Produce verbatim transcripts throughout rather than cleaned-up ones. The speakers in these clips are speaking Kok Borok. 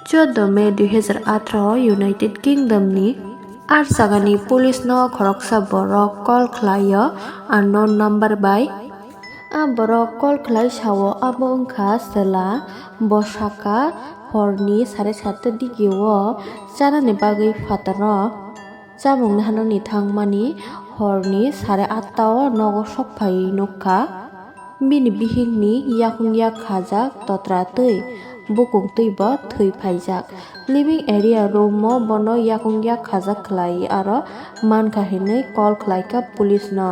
Chwdw May dui hazar atharo United Kingdom ni ar jagani police no khoroksa borok call khlaio unknown number bai. A borok call khlai sao abo wngkha chwla, bo saka horni sare satta digi o chanani bagwi phataro chamung naharnani thangmani horni sare atta o nogo sok phaiwi nukha. Bini bihikni yakung yak khajak totra twi bukung twi bo thwi phaijak. Living area room o bono yakung yak khajak khlai aro mankha hinwi call khlaikha police no.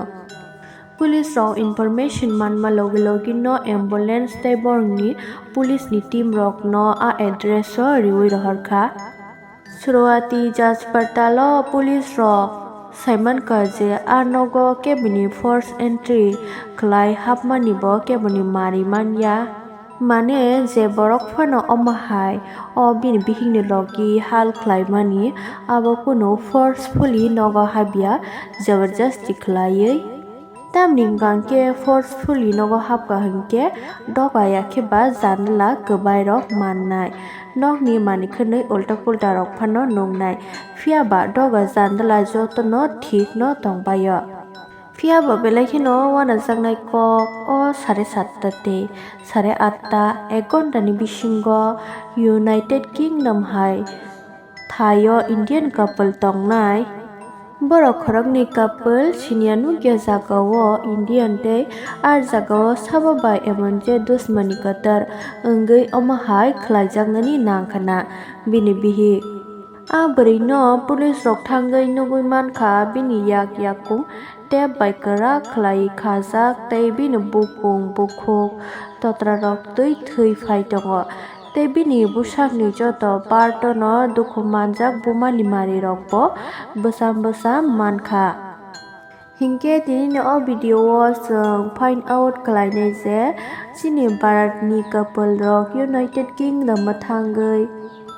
Police rok information manma logi logi no ambulance tei borokni police ni team rok no a address o riwi rohorkha. Suruati Jaspartal o police rok saimankha je a nogo keboni force entry khlai hapmani bo keboni mari manya. Mane je borok phano omo hai o bini bihikni logi hal khlaimani, abo kunu forcefully nogo habya, jabardasti khlaiwi. Tamni hwnkha hwnkhe forcefully nogo hapkha hwnkhe doga ya khe ba jandala kwbai rok mannai, nokni manwi khwnwi ulta pulta rok phano nuknai, phiya ba doga jandala jotono thik no tongbaio. Phiya ba belai kheno uanajaknai kok o sare satta tei sare atta, ek ghonta ni bisingo United Kingdom hai thaio Indian couple tongnai. Borok khoroknwi couple siniya nukya jagao Indian tei ar jagao sabo bai emon je dusmani kwtal wngwi omo hai khlaijaknani nangkhana bini bihik. A bwrwino police rok thangwi nugwi mankha bini yak yakung tep bai kwrak khlaiwi khajak tei bini bukung bukhuk totrarok twi thwi phai tongo. Tei bini bwsakni joto part-o no dukhu manjak bumani marirokbo bwsam bwsam mankha. Hinkhe tinini o video-o chwng find out khlainai je chini Bharatni couple-rok United Kingdom-o thangwi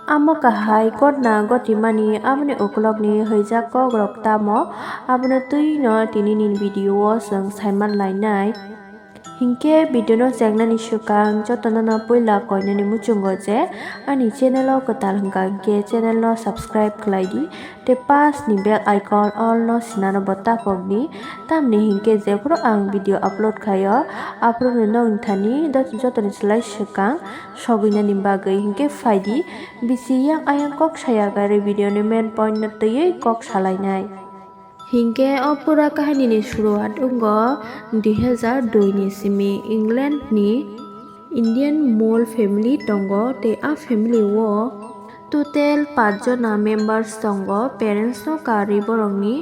amo kahai gotna gotimani aboni ukulokni hwijak kokrok tamo abono twino tinini video-o chwng saiman lainai. Hinkhe video no chengnani swkang jotono no puila koinani muchungo je ani channel o kwtal hwnkha hinkhe channel no subscribe khlai di tei pass ni bell icon all no sinano bo tapok di, tamni hinkhe jephuru ang video upload khaio aphuru no nokni thani jotoni slai swkang sogwinani bagwi hinkhe phai di bisi yang ayang kok saya gari video ni main point no twiwi kok salainai. Hinkhe o pura kahinini suruat wngo dui hazar dui ni simi. England ni Indian mole family tongo tei a family o total paanch jona members tongo, parents no karwi borokni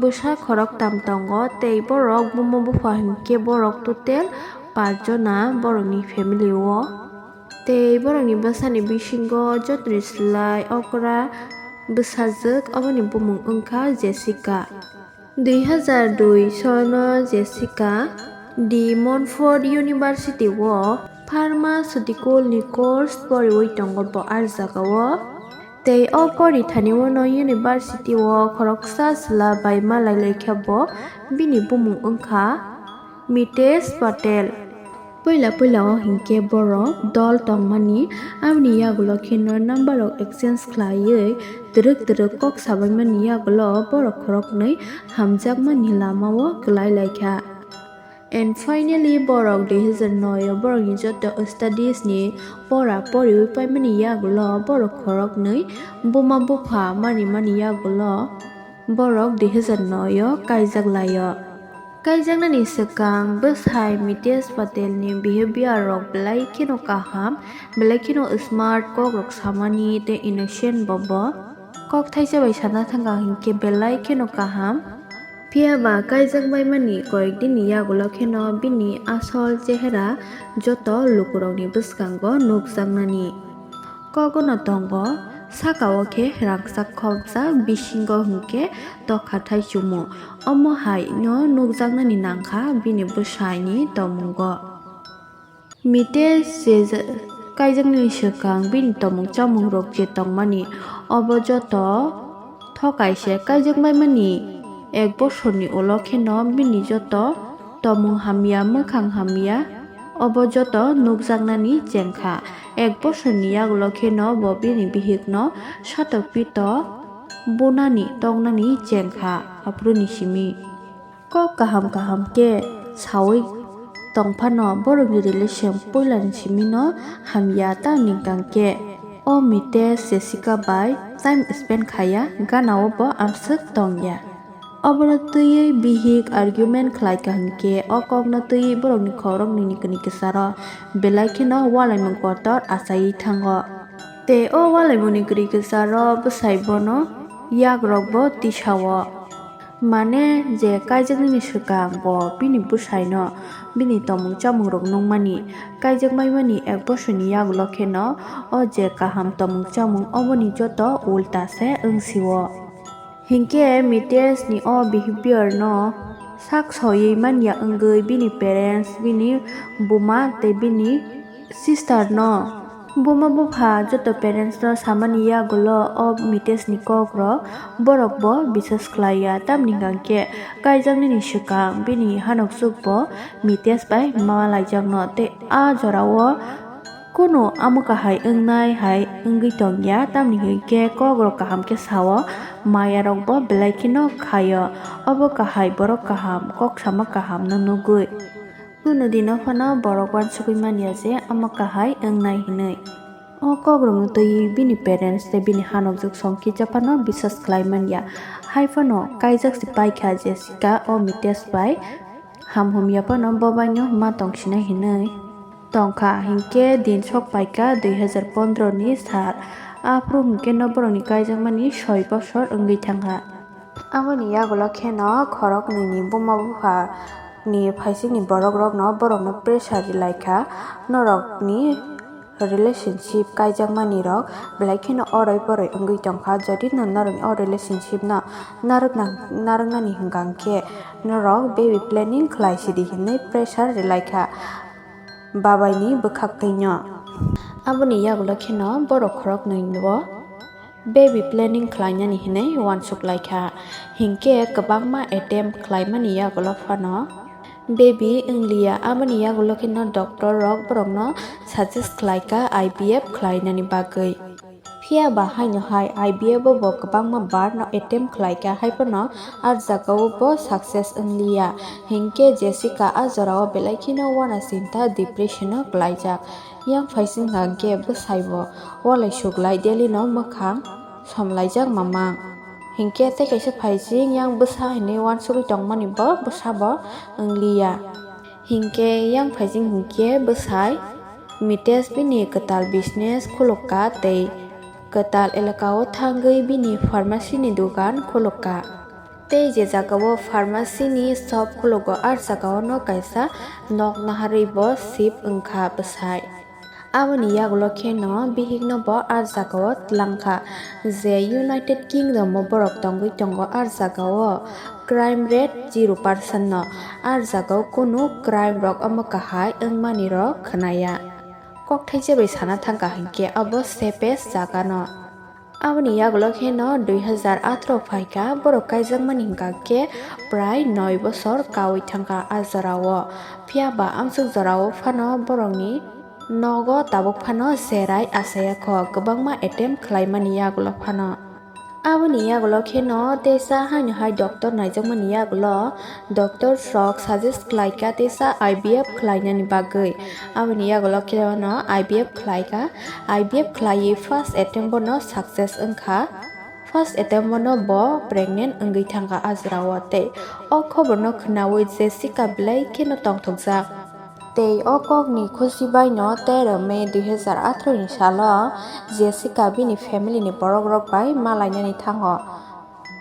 bwsa khoroktham tongo tei borok buma bupha hinkhe borok total paanch jona borokni family o. Tei borokni bwsani bisingo jotoni slai okra bwsajwk, aboni bumung wngkha Jessica. Dui hazar dui sono Jessica de Montfort University o pharmaceutical ni course poriwi tongo bo ar jagao. Tei o pori thani uano university o khoroksa chwla bai malai laikha bo, bini bumung wngkha Mitesh Patel. Puila puila o hinkhe borok dol tongmani, aboni yagulo kheno number rok exchange khlaiwi twrwk twrwk kok sabaimani yagulo borok khoroknwi hamjakmani lamao kwlai laikha. And finally borok dui hazar noi o borokni joto studies ni pora poriwi paimani yagulo borok khoroknwi buma bupha manimani yagulo borok dui hazar noi o kaijak laio. Kaijaknani swkang bwsai Mitesh Patel ni behavior rok belai kheno kaham, belai kheno smart, kok rok samani tei innocent bo bo. Kok thaisa bai sana thangkha hinkhe belai kheno kaham. Phiya ba kaijak baimani koyek din ni yagulo kheno bini asol chehera joto lukurokni bwskango nukjaknani. Kogono tongo, saka o khe rangchak khopjak, bisingo hinkhe tokha thai chumu. Omo hai no nukjaknani nangkha bini bwsai ni tomungo. Mitesh je ja-, kaijaknani swkang bini tomung chamung rok je tongmani, obo joto thokai se kaijak baimani. Ek bosor ni ulo kheno bini joto tomung hamya, mwkhang hamya, Obo joto nukjaknani chengkha. Ek bosorni yagulo kheno bo bini bihikno satok pito bunani toknani chengkha aphuruni simi. Kok kaham kaham khe sawi tongphano borokni relation puilani simino hamya tamni hwnkhe o Mitesh Jessica bai time spend khaya ganao bo amswk tongya. Obono twiwi bihik argument khlaikha hwnkhe o kokno twiwi borokni khoroknwi ni kwrwi kwcharo belai kheno walaimung kotor achaiwi thango. Tei o walaimungni kwrwi kwcharo bwsai bono yakrokbo tisao. Mane je kaijaknani swkang bo bini bwsaino bini tongmung chamungrok nungmani, kaijak maimani ek bosorni yagulo kheno o je kaham tongmung chamung oboni joto ulta se wngsio. Hinkhe Mitesni o behavior no sak soiwi manya wngwi bini parents, bini buma tei bini sister no, buma bupha joto parents no samani yagulo o Mitesni kok rok borok bo bisas khlaiya, tamni hwnkhe kaijaknani swkang bini hanokchuk bo Mitesh bai ma laijakno tei a jorao kunu amo kahai wngnai hai wngwi tongya, tamni hwnkhe kok rok kaham khe sao, maya rok bo belai kheno khaio, obo kahai borok kaham kok sama kaham no nugwi. Kunu dino phano borok uansugwi manya je omo kahai wngnai hinwi. O kokrokno twiwi bini parents tei bini hanokjwk Songkija phano bisas khlai manya. Hai phano kaijak se paikha Jessica o Mitesh bai ham humya phano bobaino ma tongsinai hinwi tongkha. Hinkhe din sok paikha dui hazar pondro ni sal. Aphuru hinkhe no borokni kaijakmani soi bosor wngwi thangkha. Aboni yagulo kheno khoroknwini buma bupha ni phaisingni borok rokno borokno pressure rilaikha, norokni relationship kaijakmani rok belai kheno oroi poroi wngwi tongkha. Jodi no norokni o relationship no narwkna, narwknani hwnkha khe norok baby planning khlai sidi hinwi pressure rilaikha babaini bwkhaktwino. Aboni yagulo kheno borok khoroknwi no baby planning khlainani hinwi uansuk laikha. Hinkhe kwbangma attempt khlaimani yagulo phano baby wngliya. Aboni yagulo kheno doctor rok borokno suggest khlaikha I V F khlainani bagwi. Phiya ba haino hai I V F o bo kwbangma bar no attempt khlaikha, hai phano ar jagao bo success wngliya. Hinkhe Jessica a jorao belai kheno uana chinta, depression o klaijak. Yang phaising hwnkhe bwsai bo walai suklai daily no mwkhang somlaijak mamang. Hinkhe tei kaisa phaising yang bwsa hinwi uansugwi tongmani bo bwsa bo wngliya. Hinkhe yang phaising hinkhe bwsai Mitesh bini kwtal business khulukka tei kwtal elakao thangwi bini pharmacy ni dukan khulukka. Tei je jagao pharmacy ni shop khulugo, ar jagao no kaisa nok naharwi bo shift wngkha bwsai. Aboni yagulo kheno bihikno bo ar jagao twlangkha je United Kingdom o borok tongwi tongo, ar jagao crime rate zero percent no, ar jagao kunu crime rok omo kahai wngmani rok khwnaya. Kokthai je bai sana thangkha hinkhe abo safest jaga no. Aboni yagulo kheno dui hazar atharoh phaikha, borok kaijakmani hwnkha khe prai noi bosor kaui thangkha a jorao. Phiya ba amsuk jorao phano borokni nogo tabuk phano cherai achaiya kho, kwbangma attempt khlaimani yagulo phano. Aboni yagulo kheno teisa haino hai doctor naijakmani yagulo doctor rok suggest khlaikha teisa I V F khlainani bagwi. Aboni yagulo kheno I V F khlaikha. I V F khlaiwi first attempt bono success wngkha. First attempt bono bo pregnant wngwi thangkha a jorao, tei o khoborno khwnaui Jessica belai kheno tongthokjak. Tei o kokni khusi baino tero May dui hazar atharoh ni salo Jessica bini family ni borok rok bai malainani thango.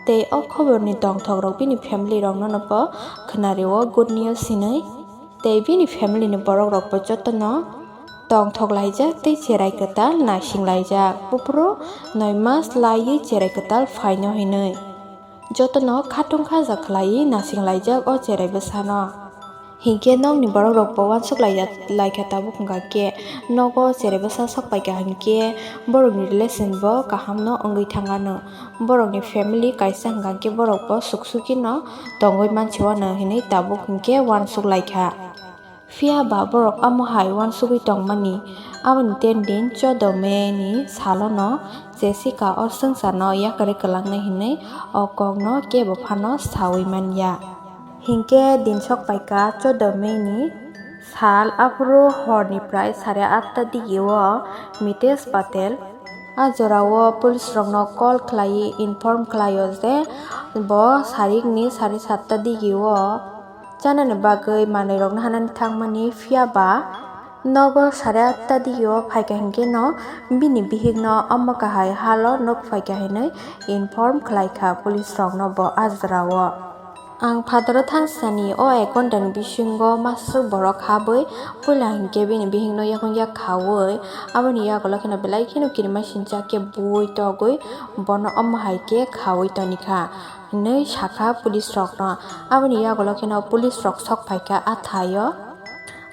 Tei o khoborni tongthok rok bini family rokno no bo khwnario good news hinwi. Tei bini family ni borok rok bo jotono tongthok laijak tei cherai kwtal naising laijak. Buphuru noi mas laiwi cherai kwtal phaino hinwi jotono khatung khaja khlaiwi naising laijak o cherai bwsano. Hinkhe nokni borok rok bo uansuk laikha tabuk hwnkha khe nogo cherai bwsa sok paikha hinkhe borokni relation bo kaham no wngwi thangano. Borokni family kaisa hwnkha khe borok bo suk suki no tongwi mansiwano hinwi tabuk hinkhe uansuk laikha. Phiya ba borok omo hai uansugwi tongmani, aboni ten din choudo May ni salono Jessica o swngcharno yakarwi kwlangnai hwnwi o kokno kebo phano saui man ya. Hinkhe din sok paikha choudo May ni sal, aphuru horni prai sare atta digi o Mitesh Patel a jorao police rokno call khlaiwi inform khlaio je bo sarikni sare satta digi o chanani bagwi manwirokno hanani thangmani, phiya ba nogo sare atta digi o phaikha hinkhe no bini bihikno omo kahai halo nuk phaikha hinwi inform khlaikha police rokno bo a jorao. Ang phataro thangsani o ek ghontani bisingo masuk borok habwi puila hinkhe bini bihikno yakung yak khaui aboni yagulo kheno belai kheno kirimasingcha khe bui togwi bono omo hai khe khaui tonikha hinwi sakha police rokno. Aboni yagulo kheno police rok sok phaikha a thaio.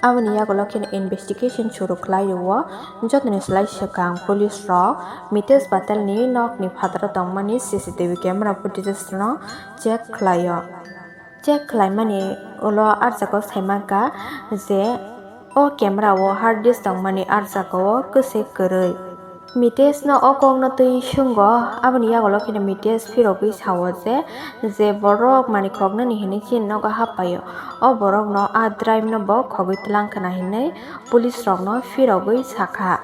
Aboni yagulo kheno investigation suru khlai rwo. Jotoni slai swkang police rok Mitesh Patel ni nok ni phataro tongmani C C T V camera footages no check khlaio. Check khlaimani ulo arjago saimankha je o camera o hard disk tongmani arjago kwswi kwrwi. Mitesh no o kokno twi swngo, aboni yagulo kheno Mitesh phirogwi sao je, je borok manwi khoknani hinwi chini nogo happaio, o borokno a drive no bo khogwi twlang khna hinwi police rokno phirogwi sakha.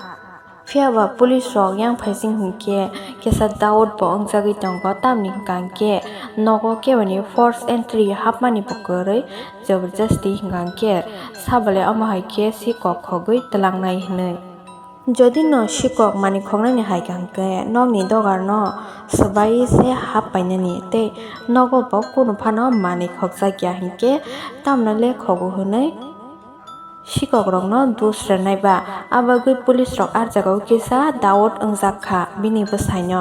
Phiya ba police rok yang phaising hinkhe kisa doubt bo wngjagwi tongo, tamni hwnkha hinkhe nogo keboni force entry hapmani bo kwrwi, jabardasti hwnkha hinkhe sabalai omo hai khe sikok khogwi twlangnai hinwi. Jodi no sikok manwi khoknani hai kha hinkhe nokni dogar no swbai se hap painani tei nogo bo kunu phano manwi khokjak ya hinkhe tamno le khogo hinwi sikok rokno dus rwnai ba. Abagwi police rok arjagao kisa doubt wngjak kha bini bwsaino.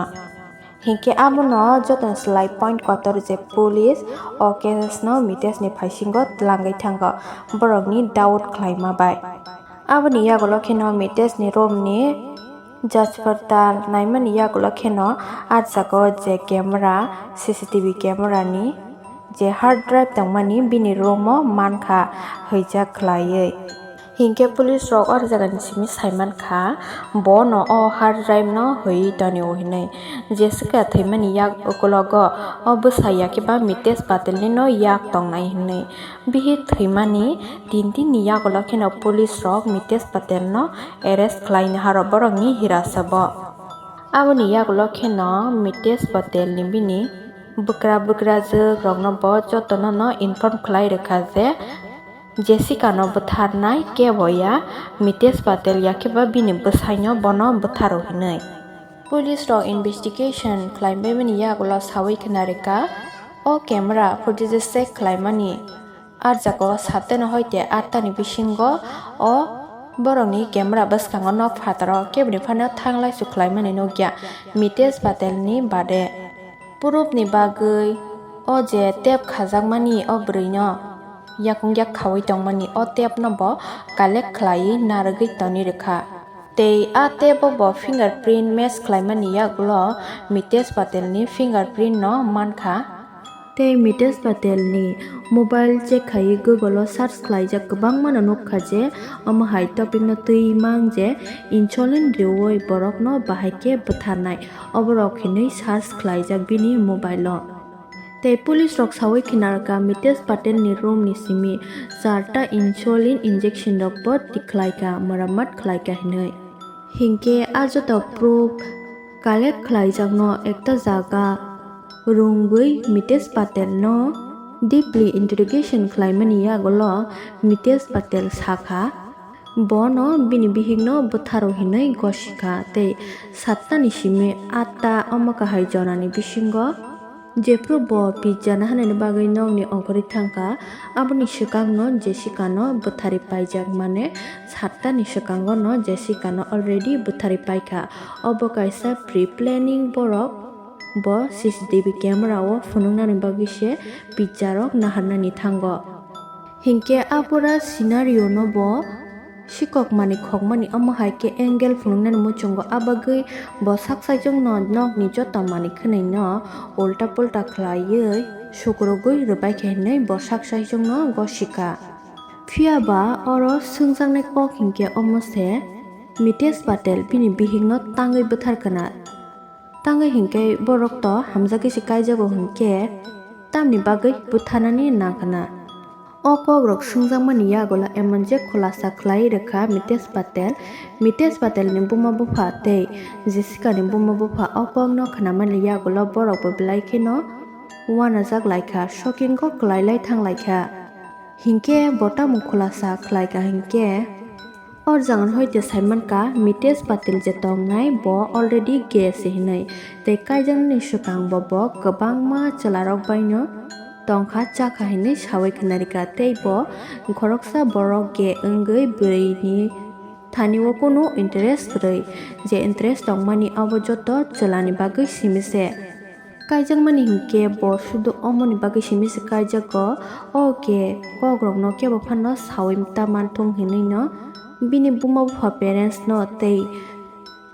Hinkhe abono jotono slai point kotor je police o case no Mitesh ni phaisingo twlangwi thango borokni doubt khlaima bai. Aboni yagulo kheno Mitesh ni room ni jaspartal naimani yagulo kheno ah jaga o je camera, C C T V camera ni je hard drive tongmani bini room o mankha hwijak khlaiwi. Hinkhe police rok o jagani simi saimankha bono o hard drive no hwiwi tonio hinwi. Jessica thwimani yak ukologo o bwsa ya khe ba Mitesh Patel ni no yak tongnai hinwi. Bihik thwimani tin din ni yagulo kheno police rok Mitesh Patel no arrest khlainai haro borokni hirasabo. Aboni yagulo kheno Mitesh Patel ni bini bwkra bwkrajwk rokno bo jotono no inform khlai rwkha je Jessica no bwtharnai kebo ya, Mitesh Patel ya khe ba bini bwsaino bono bwtharo hinwi. Police rok investigation khlaibaimani yagulo sawi khna rwkha o camera footage check khlaimani. Ah jaga o satte no hoite atta ni bisingo o borokni camera bwskango nok phataro keboni phano thanglaisu khlaimani nukya Mitesh Patel ni bade. Proof ni bagwi o je tape khajakmani o bwrwi no yakung yak khaui tongmani o tape no bo collect khlaiwi narwgwi toni rwkha. Tei a tape o bo fingerprint match khlaimani yagulo Mitesh Patel ni fingerprint no mankha. Tei Mitesh Patel ni mobile check khaiwi Google o search khlaijak kwbangma no nukha je omo hai topic no twi mang je insulin riui borok no bahai khe bwtharnai, oborok hinwi search khlaijak bini mobile o. Tei police rok sawi khna rwkha Mitesh Patel ni room ni simi charta insulin injection rok bo tikhlaikha, maramat khlaikha hinwi. Hinkhe a joto proof collect khlaijakno ekta jaga rwngwi Mitesh Patel no deeply interrogation khlaimani yagulo Mitesh Patel sakha, bono bini bihikno bwtharo hinwi gosikha tei sattani simi atta omo kahai jorani bisingo Jephru bo pizza naharnani bagwi nokni ongkhorwi thangkha, aboni swkangno Jessica-no bwtharwi paijak, mane sattani swkango no Jessica-no already bwtharwi paikha. Obo kaisa pre-planning borok, bo C C T V camera-o phunuknani bagwi se pizza rok naharnani thango. Hinkhe a pura scenario no bo sikok manwi khokmani, omo hai khe angle phunuknani muchungo, a bagwi bo sak saichung no nokni joto manwi khwnwi no ulta pulta khlaiwi sukrubwi rwbaikha hinwi bo sak saichung no gosikha. Phiya ba oro swngjaknai kok hinkhe omo se, Mitesh Patel bini bihikno tangwi bwthar khna. Tangwi hinkhe borok to hamjagwi se kaijago hinkhe tamni bagwi bwtharnani nang khna. O kokrok swngjakmani yagulo emon je khulasa khlai rwkha Mitesh Patel. Mitesh Patel ni buma bupha tei Jessica ni buma bupha o kokno khnamani yagulo borok bo belai kheno uanajak laikha, shocking o kwlai lai thang laikha. Hinkhe bo tamo khulasa khlaikha hinkhe, o jagan hoite saimankha Mitesh Patel je tongnai bo already gay se hinwi, tei kaijaknani swkang bo bo kwbangma chwlarok baino tongkha chakha hinwi sawi khnarikha, tei bo khoroksa borok gay wngwi bwrwini thani o kunu interest kwrwi, je interest tongmani abo joto chwlani bagwi simi se. Kaijakmani hinkhe bo sudu omoni bagwi simi se kaijago, o khe kokrokno kebo phano sawi ta manthung hinwi no bini buma bupha parents no tei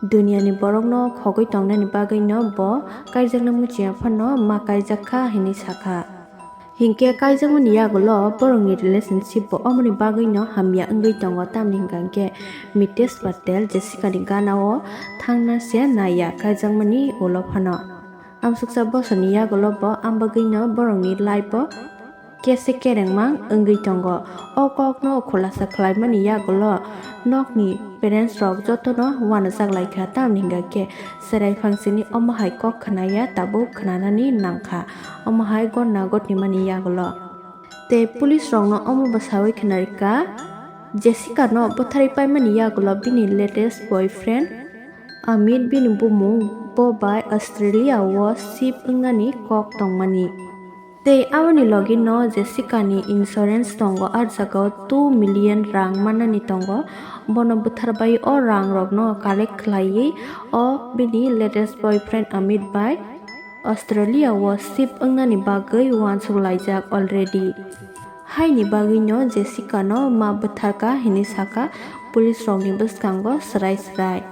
duniani borokno khogwi tongnani bagwi no bo kaijaknai muchungya phano ma kaijakha hinwi sakha. Hinkhe kaijakmani yagulo borokni relationship bo omoni bagwino hamya wngwi tongo, tamni hwnkha hinkhe Mitesh Patel Jessica ni gana o thangna se naiya kaijakmani ulo phano. Amsuksa bosorni yagulo bo ambagwino borokni life o kese kerengmang wngwi tongo. O kokno khulasa khlaimani yagulo nokni parents rok jotono uanajak laikha, tamni hwnkha khe chwrai phangsini omo hai kok khnaya tabuk khnanani nangkha, omo hai gotna gotnimani yagulo. Tei police rokno omo bo sawi khnarikha, Jessica no bwtharwi paimani yagulo bini latest boyfriend Amit bini bumung bo bai Australia o shift wngnani kok tongmani. Tei aboni logi no Jessica ni insurance tongo, ah jaga o two million rang mannani tongo. Bono bwthar bai o rang rok no collect khlaiwi o bini latest boyfriend Amit bai Australia o shift wngnani bagwi uansuk laijak already. Haini bagwi no Jessica no ma bwtharkha hinwi sakha police rok ni bwskango swrai swrai.